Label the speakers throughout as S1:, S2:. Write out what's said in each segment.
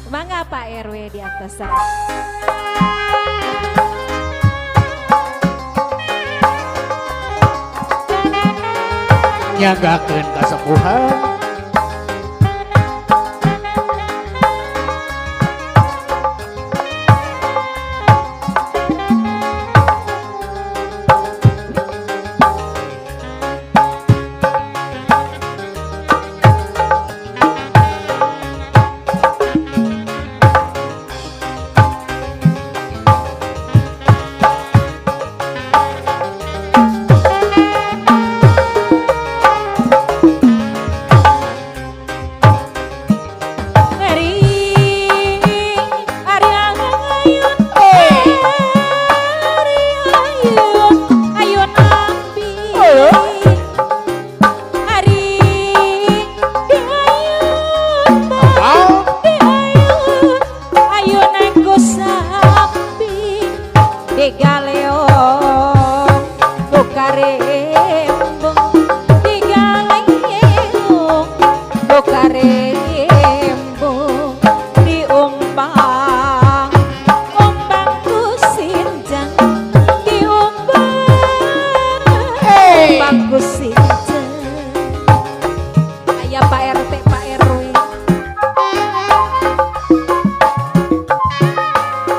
S1: Mangga Pak RW di atas sana.
S2: Nyanggakeun kasepuhan.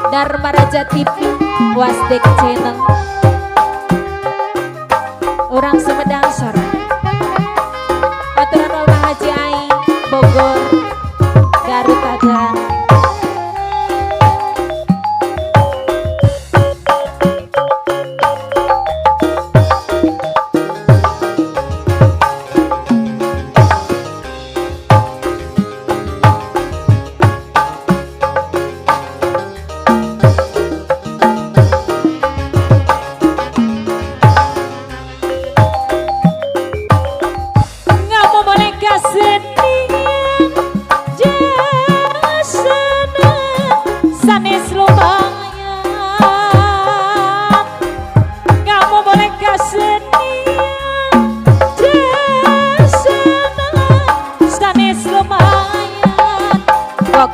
S1: Dharmaraja TV Wasdek Channel orang Sumedang Sora aturan Pak Haji Aing Bogor Garut Agan.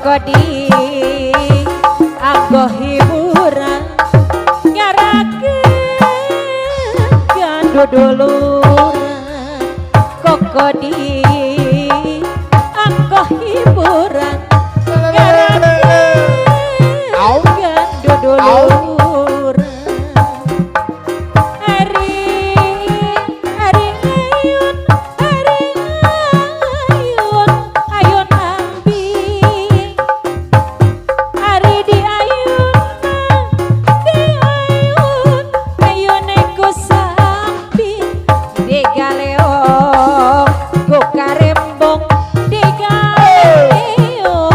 S1: Kodi anggo hiburan ngarakeun duduluran kokodi anggo hiburan ngarakeun duduluran ari ari ayun ari ayun ayun ambi ari di ayun ayun ku sapi digaleong ku karembong digaleong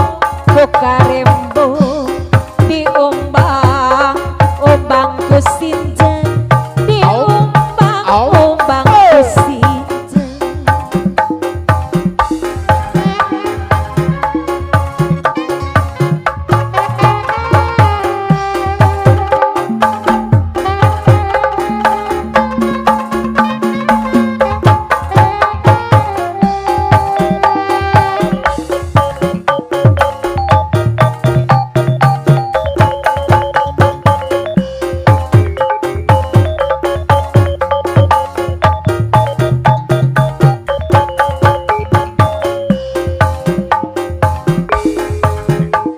S1: ku karembong diumbang umbang ku sinjen diumbang umbang ku sinjen.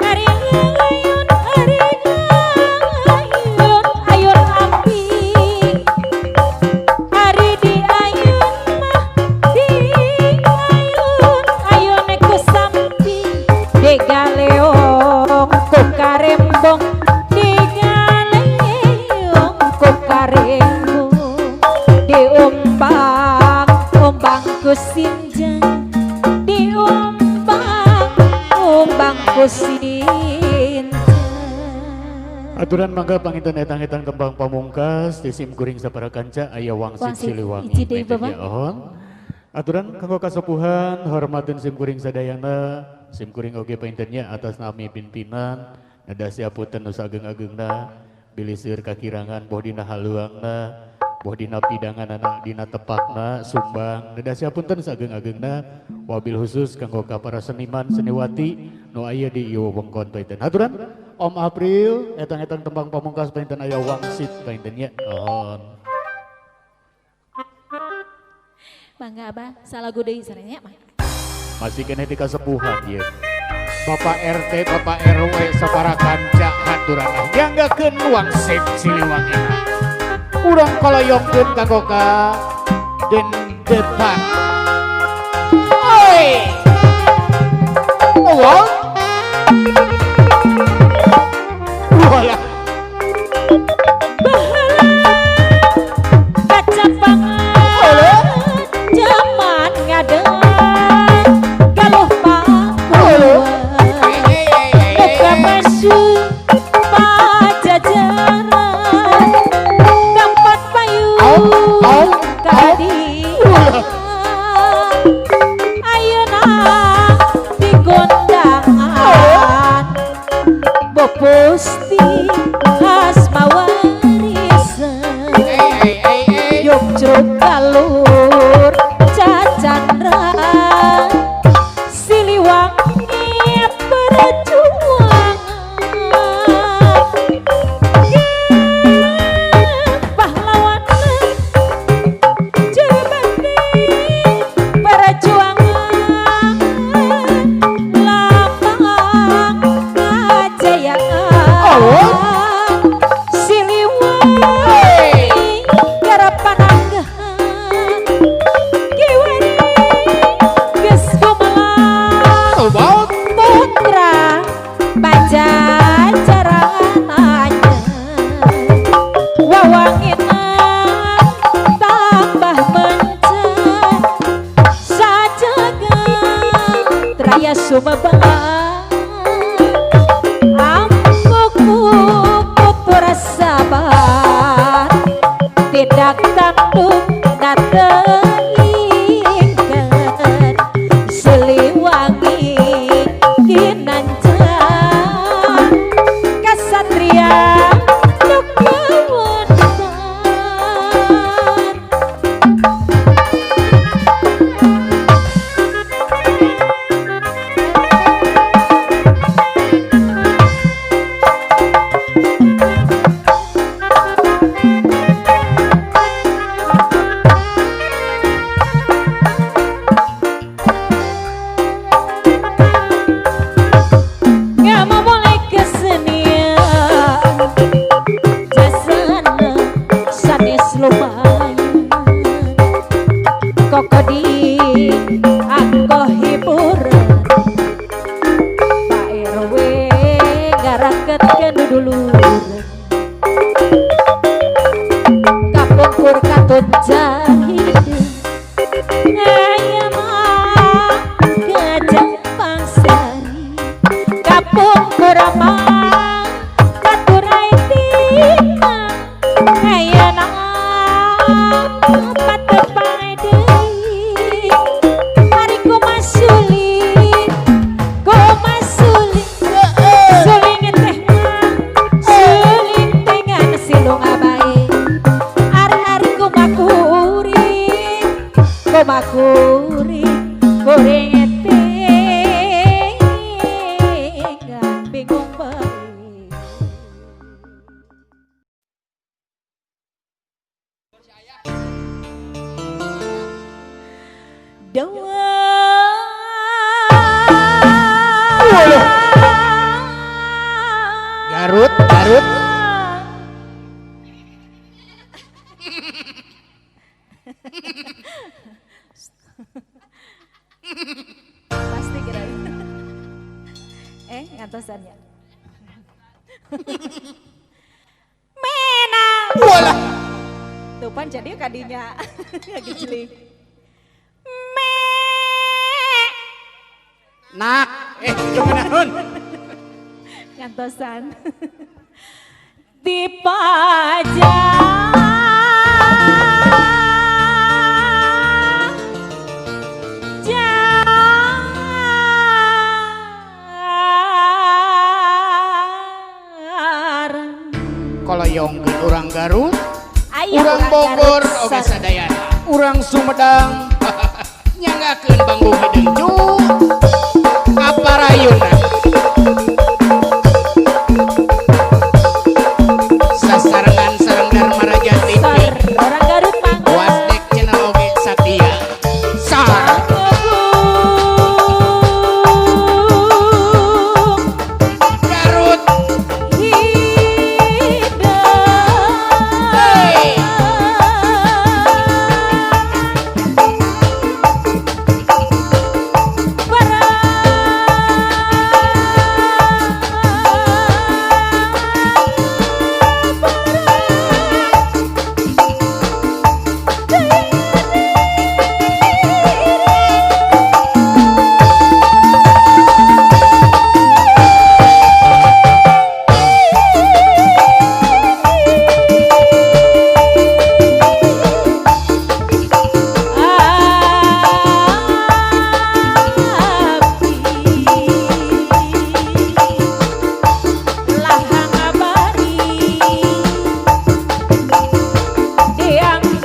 S1: Ari ayun ari ayun ayun api ari di ayun mah di ayun ayun ku sampi digaleong ku karembong digaleong ku karembong diumbang umbang ku sinjang diumbang umbang ku sinjang.
S2: Aturan mangga panginten etang-etang kembang pamungkas di sim kuring sapara kanca aya wangsit
S1: Wangsit
S2: Siliwangi.
S1: hiji deui, Bapak.
S2: Aturan kanggo kasepuhan hormateun sim kuring sadayana, sim kuring oge pangintennya atas nami pimpinan nada siapunten nu saageng-agengna bilih seueur kakirangan boh dina haluangna boh dina pidanganana dina tepakna sumbang nada siapunten saageng-agengna wabil khusus kanggo ka para seniman seniwati Nu aya di ieu wewengkon panginten. Haturan Om April etang-etang tembang pamungkas panginten aya wangsit panginten nya. Nuhun.
S1: Mangga Abah, salagu deui sarenya mah.
S2: Masih keneh di kasepuhan ieu.
S3: Bapak RT, Bapak RW sapara kanca haturan nyanggakeun wangsit Siliwangi. Urang koloyongkeun kanggo ka Den Depan. Oi. Wow. Walah.
S1: Baheula kacapangan jaman ngadeg galuh pakuan muka masuk pajajaran tempat payung kadieu ayeuna digondangan Bopusti Hasmawarisan Yogyo galur cacandra Siliwangi perjuangan pahlawan jabati perjuangan lambang kajayaan Siliwangi garapan anggahan kiwari geus gumelar putra pajajaran anyar wawanginan tambah mencar sajaga raya Sumebang ampuku putra sabar tidak tanduk nateingkeun Siliwangi kinancan kasatria nu kawentar. Nggak mau boleh kesenian jasana sanes lumayan koko di angko hiburan Pak RW ngaraketkeun duduluran kapungkur katut jahidin aya mah gajah pangsari kapungkur mah katurai tina ayeuna patepang deui mari kumasuling kumasuling suling teh mah suling dengan silung abae ari-ari kumakuring kumakuring kuring tinggal bingung bae. Dawa
S3: Garut, Garut.
S1: Pasti kira. Ngantosannya. Mena.
S3: Walah.
S1: Tuh pan jadi kadinya ngagejling. Me.
S3: Nak, cuman
S1: Ngantosan. Dipajang
S3: Koloyongkeun urang Garut,
S1: Ayo,
S3: urang Bogor
S1: Garut,
S3: oge sadayana, urang Sumedang nyanggakeun bangbu hideung cu kaparayuna.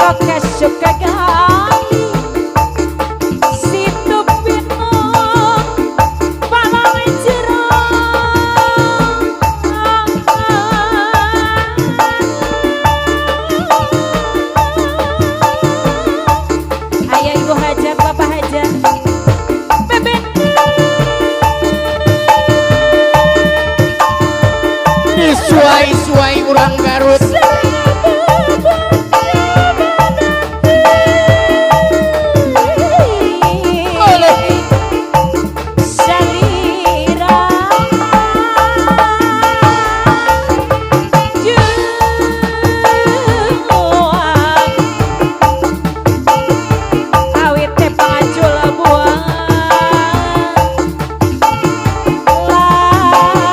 S1: Kok suka gali Situ Pinung Palang Jero. Ayah Ibu Hajar, Bapak Hajar, Bebek.
S3: Disuai-suai urang Garut. Oleh.
S1: Salira Juang awit teh pangacul buang lara.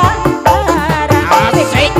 S3: Asik.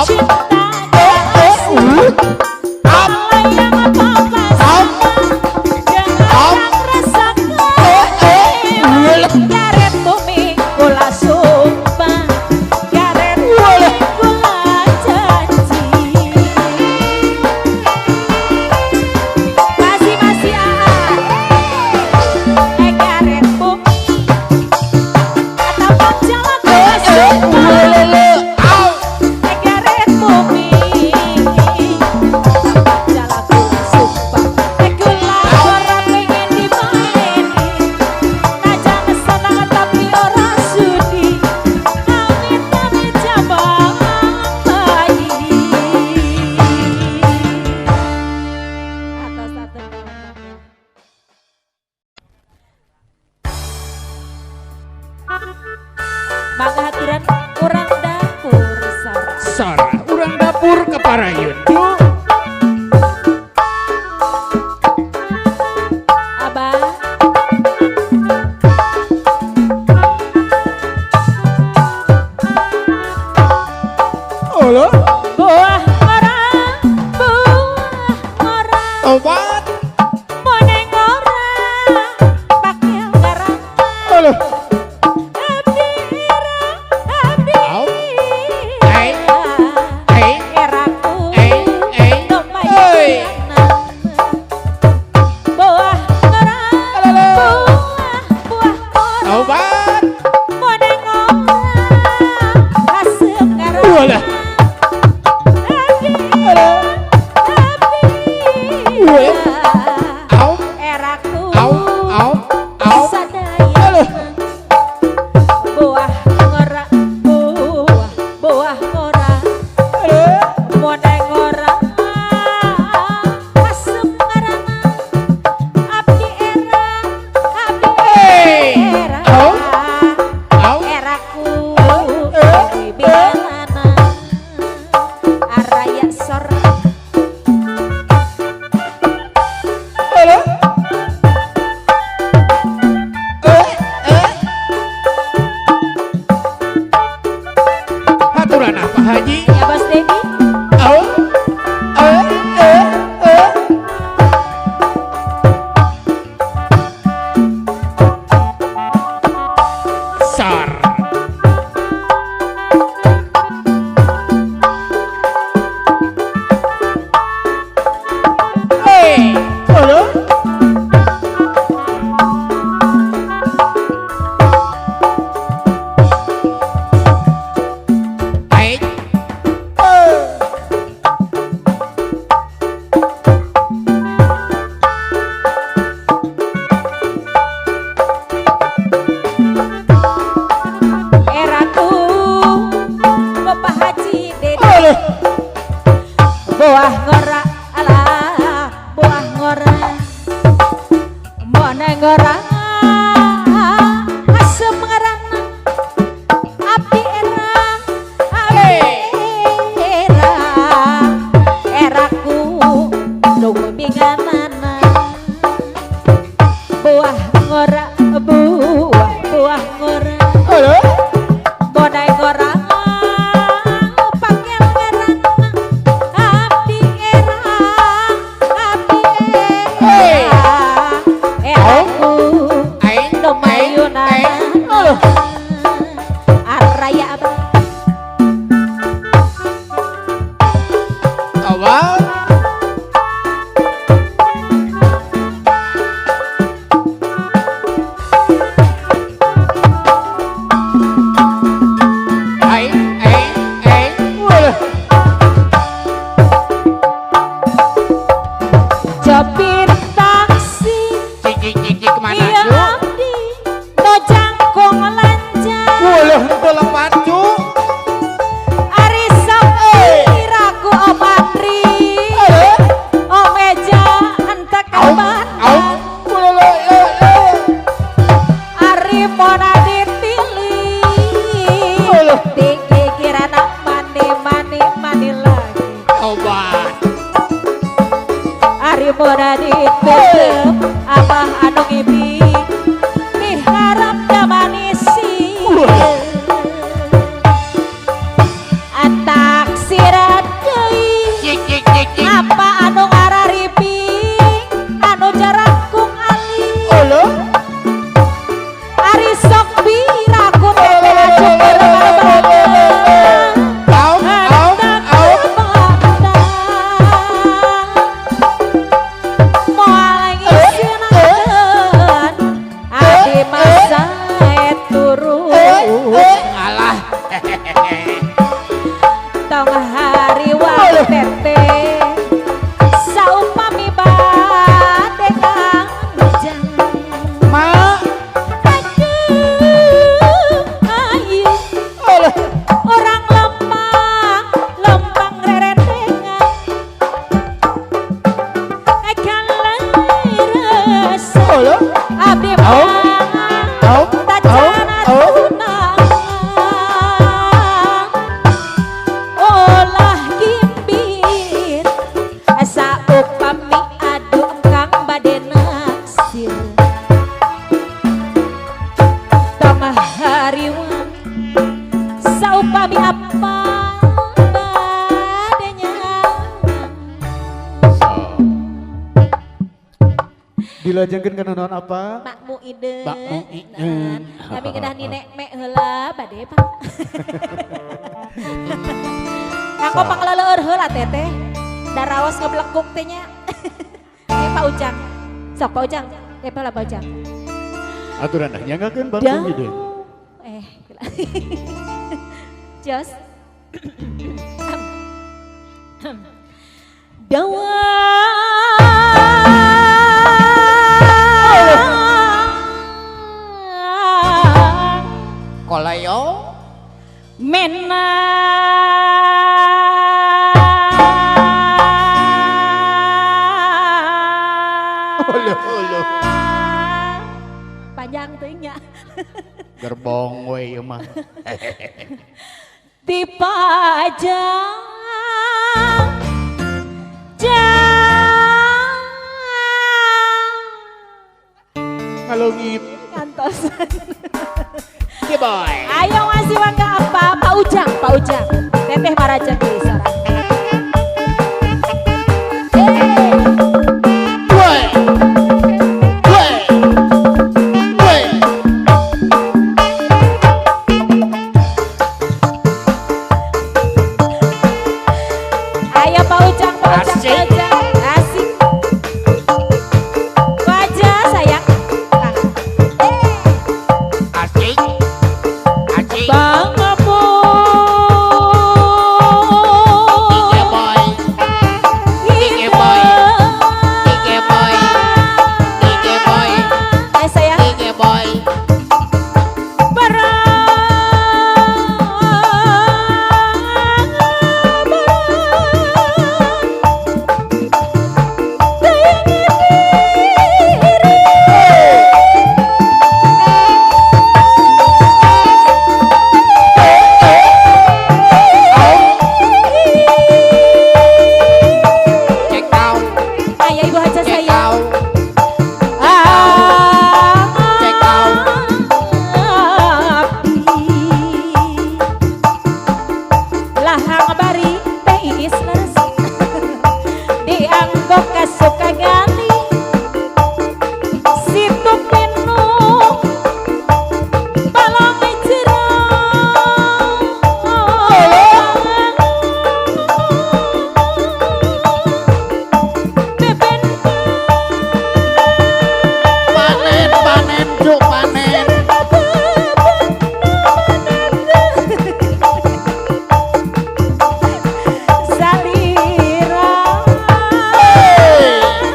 S1: Cinta kasih melayang apa-apa jangan rasa kecewa. Garet bumi kula sumpah, garet bumi kula janji. Masih-masih ah, garet bumi atau jalan kula sumpah. Garet bumi jalan kula sumpah, kula ora pengen dibaleni. Najan seneng tapi ora sudi, amit-amit jabang bayi. Atas satu. Mangga aturan urang dapur Sora.
S3: Sora urang dapur keparayun.
S1: Abah.
S3: Halo.
S1: Buah ora, buah ora,
S3: Obat.
S1: moneng ora, pakai garang.
S3: Halo.
S1: Abdi era, abdi
S3: Au. Ei.
S1: era,
S3: Ei.
S1: eraku,
S3: Ei, ei. Oi.
S1: Buah ora,
S3: Alala.
S1: buah, buah ora,
S3: Obat.
S1: moneng ora, asem garang.
S3: Walah.
S1: Abdi
S3: Halo.
S1: abdi
S3: Weh. Au.
S1: Eraku
S3: Au. Au. Au.
S1: sadaya.
S3: Halo.
S1: Buah ngora, buah, buah ngora,
S3: Halo.
S1: moneng ora, asem ngaranna. Abdi era, abdi
S3: Hey.
S1: era,
S3: Au. Au.
S1: eraku
S3: Eh.
S1: bilana araya sora.
S3: Halo. Eh, eh. Haturan apa Haji?
S1: Ya Bos Dedi.
S3: Au. Eh, eh, eh. Sar. Hey, halo. Hey.
S1: Eraku Bapak Haji Dedi.
S3: Halo.
S1: Buah ngora alah, buah ngora, moneng ngora, asem ngaranna. Abdi era, abdi era, eraku nunggu binganana. Buah ngora, buah, buah ngora,
S3: Halo.
S1: moneng ngora, pakel ngaranna. Abdi era, abdi
S3: Hey.
S1: era, eraku
S3: Aing,
S1: lumayunana.
S3: aing, halo.
S1: Araya abah.
S3: Awal. Aing, aing, aing. Walah.
S1: Jopir taksi
S3: Cik, cik, cik, cik, kemana,
S1: iya
S3: Cu?
S1: abdi no jangkung lanjang.
S3: Walah, henteu lepat, Cu.
S1: Ari sok iraku omandri,
S3: Halo.
S1: omeja entek
S3: Au, au.
S1: bandang.
S3: Walah, eh, eh.
S1: Ari mona ditili,
S3: Walah.
S1: tinggi kirana mani mani mani lagi.
S3: Obat.
S1: Ari mona ditutup abah anu ngibi, miharap damanisi. Taksir hariwang teteh saupami bade kang
S3: Ma.
S1: Aduh ayu
S3: Alah.
S1: Orang lempang lempang rerendengan kaleres
S3: Alah.
S1: Abdi
S3: Au.
S1: mah
S3: Au.
S1: tacana
S3: Au. Au.
S1: tunang olah gimbir saupami adu engkang bade naksir tong hariwang saupami apa bade nyang.
S2: So.
S3: Dilajengkeun kana naon apa?
S1: Makmu ide.
S2: Makmu ide.
S1: Kami kedah ninek mek heula bade Pak. Kanggo pangleleur heula teteh. Daraos ngeblekuk teh nya. Pak Ujang. Sok Pak Ujang. Heula Pak Ujang.
S2: Aturan dah nyanggakeun Bakmu Ide.
S1: Gila. Jos. Dawa
S3: Kolayo.
S1: Mena
S3: Uluh, uluh.
S1: Panjang teuing nya.
S2: Gerbong we ieu mah.
S1: Dipajang jang
S3: Ngalungit.
S1: Kantosan.
S3: Boy.
S1: Ayo masih mangga apa Pak Ujang, Pak Ujang. Teteh marajang deui sorang.
S3: Woi. Woi. Woi.
S1: Ayo Pak Ujang, Pak Ujang,
S3: Asik.
S1: Pak Ujang. Asik. Wajah sayang. Nah.
S3: Asik. Asik.
S1: Bang Abu.
S3: Ike boy. Ike boy. Ike boy. Ike boy.
S1: Ayo sayang.
S3: Ike boy. Cek kau.
S1: Ayo Ibu Haja
S3: Cek
S1: sayang.
S3: kau. Cek kau.
S1: Lahang bari teh iis leres dianggok kasuka gali situ minum balong jero beben
S3: Panen, panen, cuk, panen.
S1: Salira.
S3: Hey.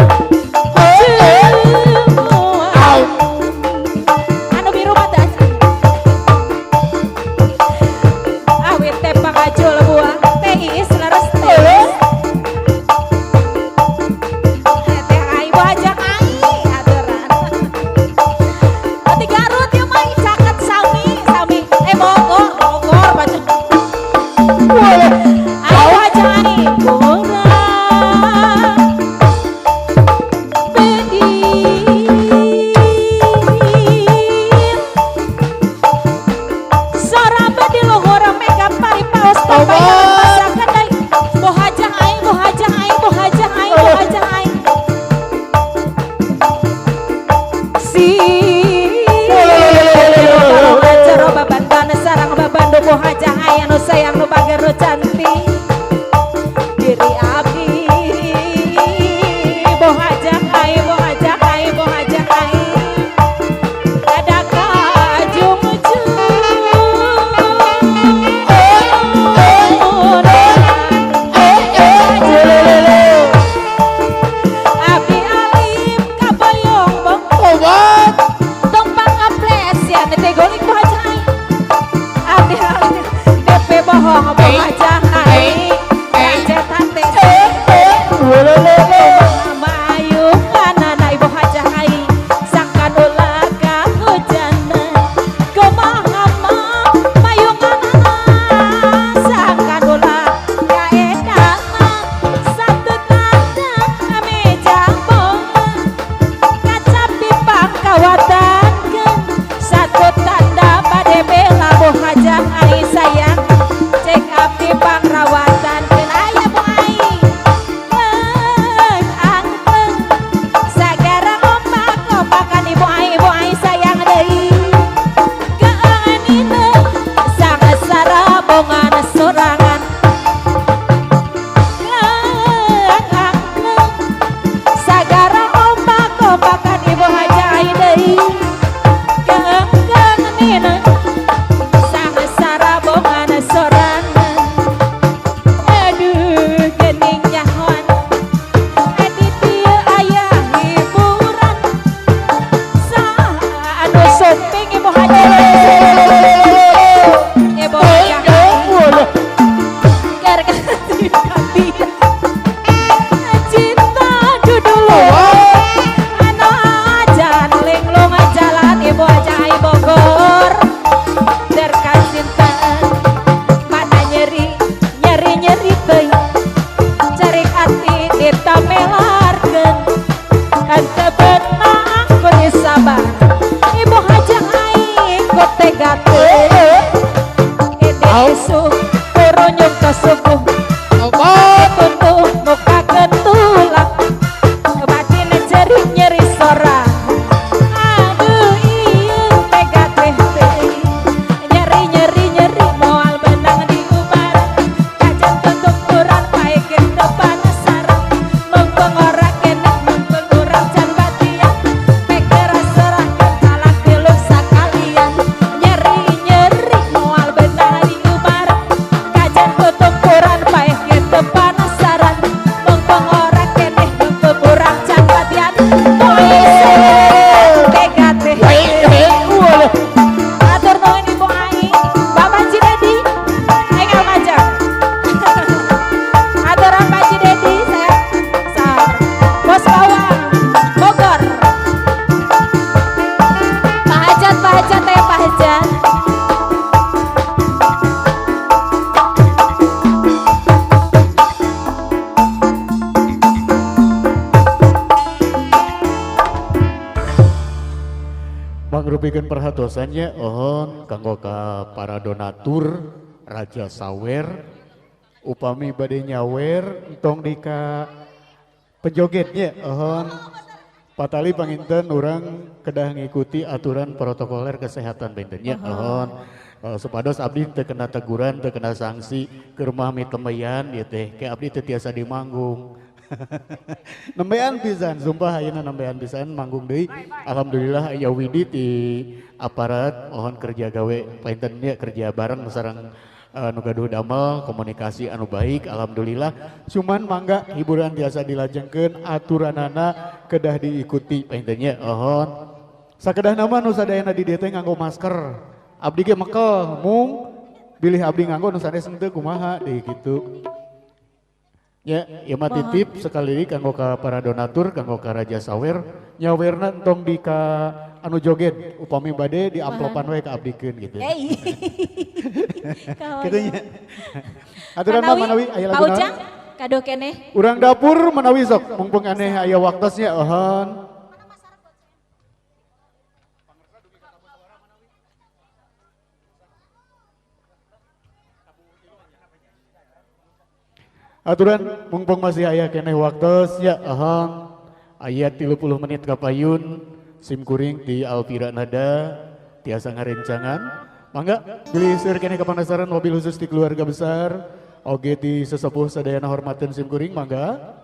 S1: Cinta dudulu anu ajan linglung jalan ibu aja Bogor terkan cinta mana nyeri nyeri nyeri teuing carik ati ditamelarkeun kan teu beunang kudu sabar ibu haja aing ku tega teuing ede isu kurunyung ka subuh tutup muka ketulak batin nyeri nyeri sora aduh iya tega teh teh nyeri nyeri nyeri moal benang diubar kajen tutup kurang paekeun depan sarang mengpeng ora keneh mengpeng urang can batian pekera serahkeun talak tilu sakalian nyeri nyeri moal benang diubar kajen tutup kurang paekeun depan sarang mengpeng ora keneh mengpeng urang can batian tega teh. Atur nuhun Ibu Ai, Bapak Haji Dedi, enggal majang. Aturan Pak Haji Dedi, saya sar. Bos Bawang, Bogor. Pak Hajat, Pak Hajat, ya Pak Hajat.
S2: Mangrupikeun perhatosannya ohon kanggo ka para donatur Raja Sawer upami bade nyawer entong di ka penjogetnya ohon patali panginten urang kedah ngikuti aturan protokoler kesehatan panginten nya ohon. Supados abdi teu kena teguran teu kena sanksi ke rumah mitemeyan ieu teh ke abdi teu tiasa dimanggung. Nembean pisan sumpah ayeuna nembean pisan manggung deui. Alhamdulillah aya Widi ti aparat mohon kerja gawe panginten nya kerja bareng sareng nu gaduh damel komunikasi anu baik alhamdulillah. Cuman mangga hiburan biasa dilajengkeun aturanana kedah diikuti panginten nya ohon. Sakedah nama nu sadayana di dieu teh nganggo masker. Abdi ge mekel mung bilih abdi nganggo nu sanes henteu kumaha deui kitu. Ya, ieu mah titip sekali deui kanggo ka para donatur, kanggo ka Raja Sawer, nyawerna entong di ka anu joget, upami bade di amplopan we ka abdikeun gitu. Kitu nya. Aturan mah manawi aya lagu
S1: naon? Pak Ujang, kado keneh.
S2: Urang dapur manawi sok, mumpung aneh aya waktosnya ohon. Aturan mumpung masih aya keneh waktos ya ahang aya 30 menit kapayun sim kuring di Alfira Nada tiasa ngarencangan mangga bilih seueur keneh kapanasaran mobil khusus di keluarga besar oge di sesepuh sadayana hormateun sim kuring mangga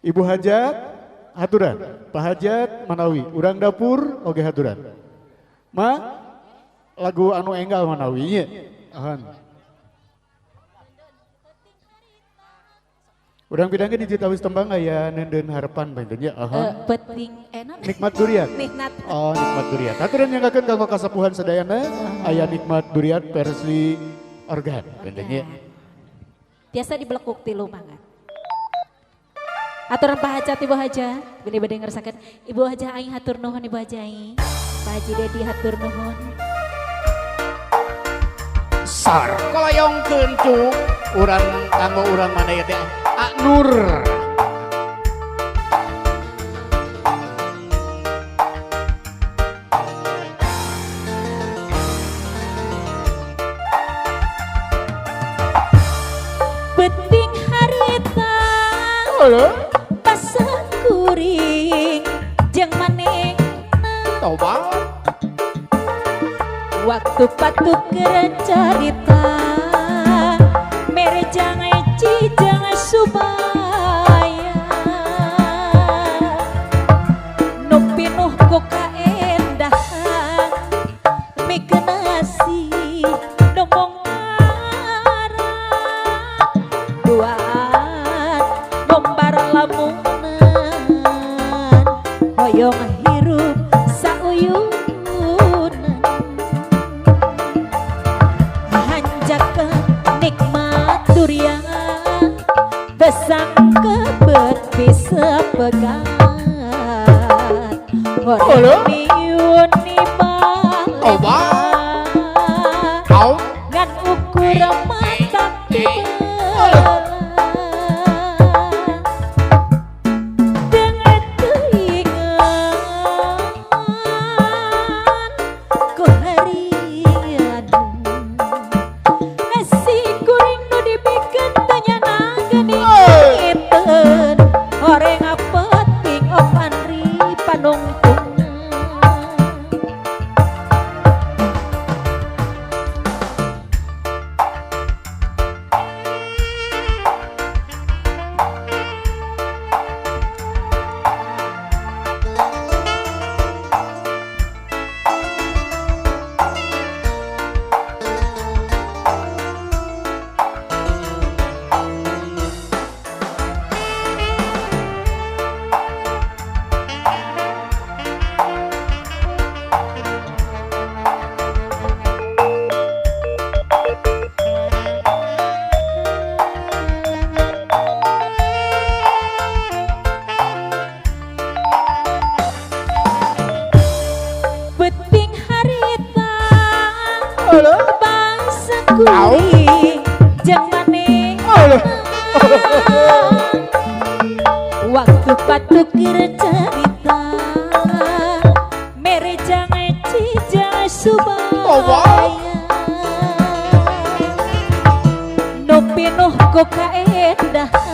S2: Ibu Hajat haturan Pak Hajat manawi urang dapur oge haturan ma lagu anu enggal manawi nya ahang. Urang pidangkeun di Citawis Tembang aya neundeun harapan panginten nya aha.
S1: Peting enak.
S2: Nikmat durian.
S1: Nikmat.
S2: Oh, nikmat durian. Aturan nyanggakeun kanggo kasepuhan sadayana aya nikmat durian versi organ panginten nya.
S1: Biasa dibelekuk tilu mangga. Aturan Pak Hajat Ibu Hajat, bilih bade ngersakeun Ibu Hajah aing hatur nuhun Ibu Hajah aing. Pak Haji Dedi hatur nuhun.
S3: Sar koloyongkeun cuk
S2: urang kanggo urang mana ya teh Nur.
S1: Penting harita pasakuring jeung manehna
S3: tobat
S1: waktu patukeun carita mere jangan cijang subaya nu pinuh ku kaendahan mikeun asih nomong arah duaan gombar lamunan hoyong hirup sauyunan hanjakeun nikmat durian Tesangkebet bisa pegat Horeng miun ni
S3: Tobat. Au.
S1: Ngan ukur mata tibelah Dengan teuingan ku harian Nasi kuring nu dibikeun teu nyana geuning ngiteun Horeng penting opan ri panungtung. Beting harita bangsa kuring jeung maneh Waktu patukir cerita mere jangan cijang subaya Nu pinuh ku kaendahan